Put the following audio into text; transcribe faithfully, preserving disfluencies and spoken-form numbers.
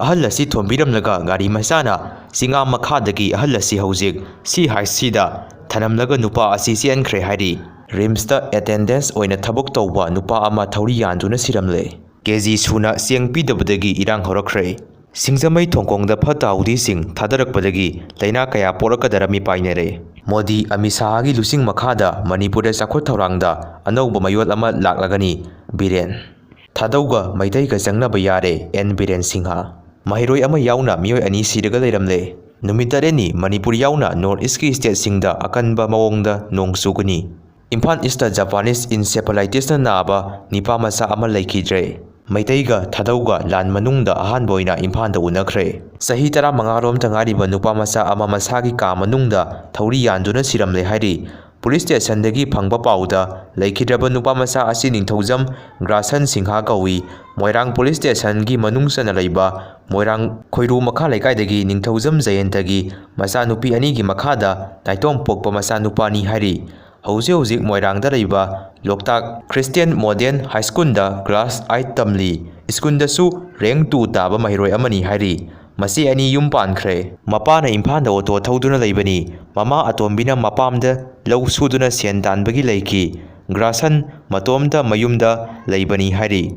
ꯑꯍꯜ ꯑꯁꯤ ꯊꯣꯝꯕꯤꯔꯝꯂꯒ ꯒꯥꯔꯤ ꯃꯆꯥꯅ ꯆꯤꯡꯉꯥ ꯃꯈꯥꯗꯒꯤ ꯑꯍꯜ ꯑꯁꯤ ꯍꯧꯖꯤꯛ ꯁꯤ ꯍꯥꯏꯁꯤꯗ ꯊꯅꯝꯂꯒ ꯅꯨꯄꯥ ꯑꯁꯤ ꯆꯦꯟꯈ꯭ꯔꯦ ꯍꯥꯏꯔꯤ꯫ ꯔꯤꯝꯁꯇ ꯑꯦꯇꯦꯟꯗꯦꯟꯁ ꯑꯣꯏꯅ ꯊꯕꯛ ꯇꯧꯕ ꯅꯨꯄꯥ ꯑꯃ ꯊꯧꯔꯤ ꯌꯥꯟꯗꯨꯅ ꯁꯤꯔꯝꯂꯦ꯫ ꯀꯦ ꯖꯤ ꯁꯨꯅ ꯆꯦꯡ ꯄꯤꯗꯕꯗꯒꯤ ꯏꯔꯥꯡ ꯍꯧꯔꯛꯈ꯭ꯔꯦ꯫ ꯁꯤꯡꯖꯃꯩ ꯊꯣꯡꯈꯣꯡꯗ ꯐꯠꯇ ꯍꯥꯎꯗꯤꯁꯤꯡ ꯊꯥꯗꯔꯛꯄꯗꯒꯤ ꯂꯥꯏꯅꯥ ꯀꯌꯥ ꯄꯣꯛꯂꯛꯀꯗꯔ ꯃꯤꯄꯥꯏꯅꯔꯦ꯫ ꯃꯣꯗꯤ ꯑꯃꯤꯠ ꯁꯥꯍꯒꯤ ꯂꯨꯆꯤꯡ ꯃꯈꯥꯗ ꯃꯅꯤꯄꯨꯔꯗ ꯆꯥꯎꯈꯠ ꯊꯧꯔꯥꯡꯗ ꯑꯅꯧꯕ ꯃꯌꯣꯜ ꯑꯃ ꯂꯥꯛꯂꯒꯅꯤ꯫ ꯕꯤꯔꯦꯟ꯫ ꯊꯥꯗꯧꯒ ꯃꯩꯇꯩꯒ ꯆꯪꯅꯕ ꯌꯥꯔꯦ, ꯑꯦꯟ ꯕꯤꯔꯦꯟ ꯁꯤꯡꯍ꯫ ꯃꯍꯩꯔꯣꯏ ꯑꯃ ꯌꯥꯎꯅ ꯃꯤꯑꯣꯏ ꯑꯅꯤ ꯁꯤꯔꯒ ꯂꯩꯔꯝꯂꯦ꯫ ꯅꯨꯃꯤꯠ ꯇꯔꯦꯠꯅꯤ ꯃꯅꯤꯄꯨꯔ ꯌꯥꯎꯅ ꯅꯣꯔꯠ ꯏꯁꯀꯤ ꯁ꯭ꯇꯦꯠꯁꯤꯡꯗ ꯑꯀꯟꯕ ꯃꯑꯣꯡꯗ ꯅꯣꯡ ꯆꯨꯒꯅꯤ꯫ ꯏꯝꯐꯥꯜ ꯏꯁꯇ ꯖꯄꯥꯅꯤꯁ ꯏꯟꯁꯦꯐꯦꯂꯥꯏꯇꯤꯁꯅ ꯅꯥꯕ ꯅꯤꯄꯥ ꯃꯆꯥ ꯑꯃ ꯂꯩꯈꯤꯗ꯭ꯔꯦ꯫ ꯃꯩꯇꯩꯒ ꯊꯥꯗꯧꯒ ꯂꯥꯟ ꯃꯅꯨꯡꯗ ꯑꯍꯥꯟꯕ ꯑꯣꯏꯅ ꯏꯝꯐꯥꯜꯗ ꯎꯅꯈ꯭ꯔꯦ꯫ ꯆꯍꯤ ꯇꯔꯥꯃꯉꯥ ꯔꯣꯝꯇ ꯉꯥꯏꯔꯤꯕ ꯅꯨꯄꯥ ꯃꯆꯥ ꯑꯃ ꯃꯁꯥꯒꯤ ꯀꯥ ꯃꯅꯨꯡꯗ ꯊꯧꯔꯤ ꯌꯥꯟꯗꯨꯅ ꯁꯤꯔꯝꯂꯦ ꯍꯥꯏꯔꯤ꯫ ꯄꯨꯂꯤꯁ ꯁ꯭ꯇꯦꯁꯟꯗꯒꯤ ꯐꯪꯕ ꯄꯥꯎꯗ ꯂꯩꯈꯤꯗ꯭ꯔꯕ ꯅꯨꯄꯥ ꯃꯆꯥ ꯑꯁꯤ ꯅꯤꯡꯊꯧꯖꯝ ꯒ꯭ꯔꯥꯁꯟ ꯁꯤꯡꯍ ꯀꯧꯏ꯫ ꯃꯣꯏꯔꯥꯡ ꯄꯨꯂꯤꯁ ꯁ꯭ꯇꯦꯁꯟꯒꯤ ꯃꯅꯨꯡ ꯆꯟꯅ ꯂꯩꯕ ꯃꯣꯏꯔꯥꯡ ꯈꯣꯏꯔꯨ ꯃꯈꯥ ꯂꯩꯀꯥꯏꯗꯒꯤ ꯅꯤꯡꯊꯧꯖꯝ ꯖꯌꯟꯇꯒꯤ ꯃꯆꯥꯅꯨꯄꯤ ꯑꯅꯤꯒꯤ ꯃꯈꯥꯗ ꯅꯥꯏꯇꯣꯝ ꯄꯣꯛꯄ ꯃꯆꯥꯅꯨꯄꯥꯅꯤ ꯍꯥꯏꯔꯤ꯫ ꯍꯧꯖꯤꯛ ꯍꯧꯖꯤꯛ ꯃꯣꯏꯔꯥꯡꯗ ꯂꯩꯕ ꯂꯣꯛꯇꯥꯛ ꯈ꯭ꯔꯤꯁꯇꯤꯌꯟ ꯃꯣꯗꯦꯜ ꯍꯥꯏ ꯁ꯭ꯀꯨꯜꯗ ꯀ꯭ꯂꯥꯁ ꯑꯥꯏꯠ ꯇꯝꯂꯤ꯫ ꯁ꯭ꯀꯨꯜꯗꯁꯨ ꯔꯦꯡꯛ ꯇꯨ ꯇꯥꯕ ꯃꯍꯩꯔꯣꯏ ꯑꯃꯅꯤ ꯍꯥꯏꯔꯤ꯫ ꯃꯆꯦ ꯑꯅꯤ ꯌꯨꯝ ꯄꯥꯟꯈ꯭ꯔꯦ꯫ ꯃꯄꯥꯅ ꯏꯝꯐꯥꯜꯗ ꯑꯣꯇꯣ ꯊꯧꯗꯨꯅ ꯂꯩꯕꯅꯤ꯫ ꯃꯃꯥ ꯑꯇꯣꯝꯕꯤꯅ ꯃꯄꯥꯝꯗ ꯂꯧ ꯁꯨꯗꯨꯅ ꯁꯦꯟ ꯇꯥꯟꯕꯒꯤ ꯂꯩꯈꯤ꯫ ꯒ꯭ꯔꯥꯁꯟ ꯃꯇꯣꯝꯇ ꯃꯌꯨꯝꯗ ꯂꯩꯕꯅꯤ ꯍꯥꯏꯔꯤ꯫